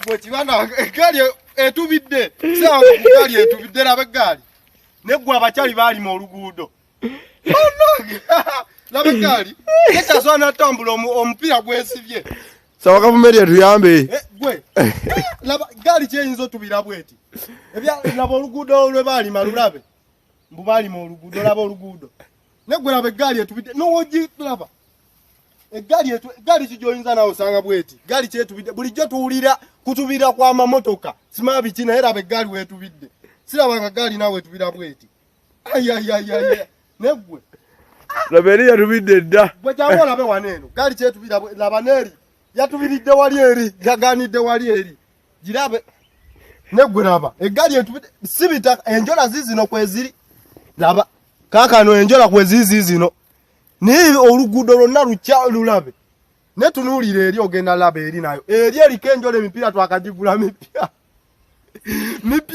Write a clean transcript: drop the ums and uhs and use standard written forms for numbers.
Gwe kibanda eggaali etubidde saawa ku ggaali etubidde laba eggaali neggwe abakyali baalima oluguudo laba eggaali tekyasobola natambula omupiira gwesibye. Saba gavumenti etuyambe. Eh, gwe laba gaali kyeyinza otubira bweti laba oluguudo lwe baalima lulabe mbu baalima oluguudo laba oluguudo negwe laba eggaali etubidde nowogi laba eggaali etu eggaali ki gy'oyinza nawe osanga bweti gaali kyetubidde bulijjo tuwulira kutubira kw'amamotoka simaa biki naye laba eggaali weetubidde siraba nga gaali naawe etubira bweti ayayayaya neggwe laba eri yatubidde dda. Gwe jangu olabe wano eno gaali kyetubira laba n'eri yatubiridde wali eri yaganidde wali eri girabe neggwe laba eggaali etubidde si bitaka enjola zizino kweziri laba kaakano enjola kweziri zizino naye oluguudo lwonna lukya lulabe netunuulira eri ogenda laba eri nayo eri eriko enjola emipiira twakagigula mipya mipya.